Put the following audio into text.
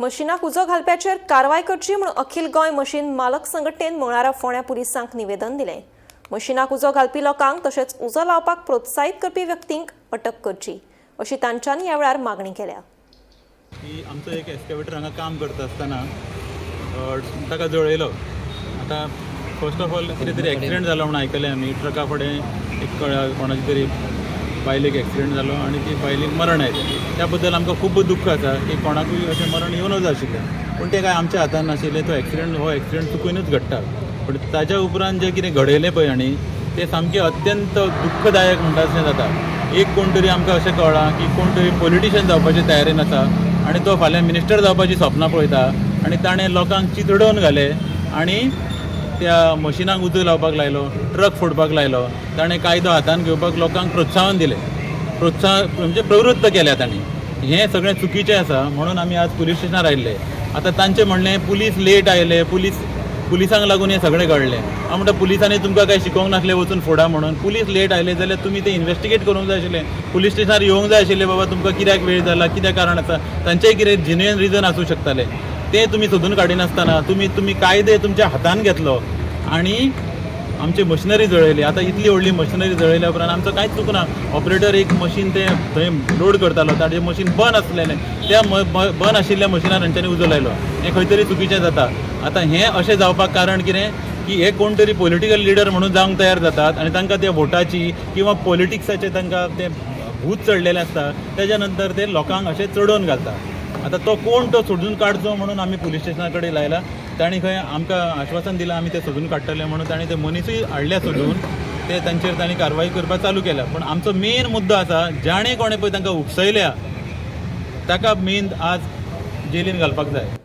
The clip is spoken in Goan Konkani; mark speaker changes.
Speaker 1: मशिनाक उजो घालप्याचेर कारवाय करची म्हूण अखिल गोंय मशीन मालक संघटनेन मंगळारा फोंड्या पुलिसांक निवेदन दिलें. मशिनाक उजो घालपी लोकांक तशेंच उजो लावपाक प्रोत्साहीत करपी व्यक्तींक अटक करची अशी तांच्यांनी ह्या वेळार मागणी केल्या.
Speaker 2: की आमचो एक एक्सकॅवेटर हांगा काम करता आसतना ताका जळयलो. आतां फर्स्ट ऑफ ऑल कितें तरी एक्सिडंट जालो म्हणून आयकलें आमी. ट्रका फुडें एक कोणाची तरी बायलेक एक्सिडंट जालो आनी ती बायलेक मरण आयलें. त्या बद्दल आमकां खूब दुख्ख आसा की कोणाकूय अशें मरण येवं नजो आशिल्लें, पूण तें कांय आमच्या हातान नाशिल्लें. तो एक्सिडंट, हो एक्सिडंट चुकुनूच घडटा. पूण ताच्या उपरांत जें कितें घडयलें पळय हांणी, तें सामकें अत्यंत दुख्खदायक म्हणटा तशें जाता. एक कोण तरी आमकां अशें कळ्ळां की कोण तरी पॉलिटिशियन जावपाचे तयारेन आसा आनी तो फाल्यां मिनिस्टर जावपाची सपनां पळयता आनी ताणें लोकांक चिथडोवन घाले आनी त्या मशिनाक उजो लावपाक लायलो, ट्रक फोडपाक लायलो. ताणें कायदो हातान घेवपाक लोकांक प्रोत्साहन दिलें, प्रोत्साहन म्हणजे प्रवृत्त केल्या तांणी. हें सगळें चुकीचें आसा म्हणून आमी आज पुलीस स्टेशनार आयिल्ले. आतां तांचें म्हणणें, पुलीस लेट आयले, पुलिसांक लागून हें सगळें घडलें. हांव म्हणटा, पुलिसांनी तुमकां कांय शिकोवंक नासलें वचून फोडा म्हणून? पुलीस लेट आयले जाल्यार तुमी तें इन्वेस्टिगेट करूंक जाय आशिल्लें. पुलीस स्टेशनार येवंक जाय आशिल्लें, बाबा तुमकां कित्याक वेळ जाला, कित्याक कारण आसा. तांचेय कितें जेन्युइन रिजन आसूं शकतालें. तें तुमी सोदून काडिनासतना तुमी तुमी कायदे तुमच्या हातान घेतलो आनी आमची मशिनरी जळयली. आतां इतली व्हडली मशिनरी जळयल्या उपरांत आमचो कांयच चुकना. ऑपरेटर एक मशीन ते थंय लोड करतालो, ताजें मशीन बंद आसलेलें. त्या बंद आशिल्ल्या मशिनार तांच्यांनी उजो लायलो. हें खंय तरी चुकीचें जाता. आतां हें अशें जावपाक कारण कितें की हे कोण तरी पॉलिटिकल लिडर म्हणून जावंक तयार जातात आनी तांकां त्या वोटाची किंवा पॉलिटिक्साचें तांकां तें भूत चडलेलें आसता. तेज्या नंतर ते लोकांक अशें चडोवन घालता. आतां तो कोण तो सोदून काडचो म्हणून आमी पुलीस स्टेशना कडेन लायला. तांणी खंय आमकां आश्वासन दिलां, आमी ते सोदून काडटले म्हणून. तांणी ते मनिसूय हाडल्या सोदून, ते तांचेर तांणी कारवाई करपाक चालू केल्या. पूण आमचो मेन मुद्दो आसा, जाणें कोणें पळय तांकां उकसयल्या ताका मेन आज जेलीन घालपाक जाय.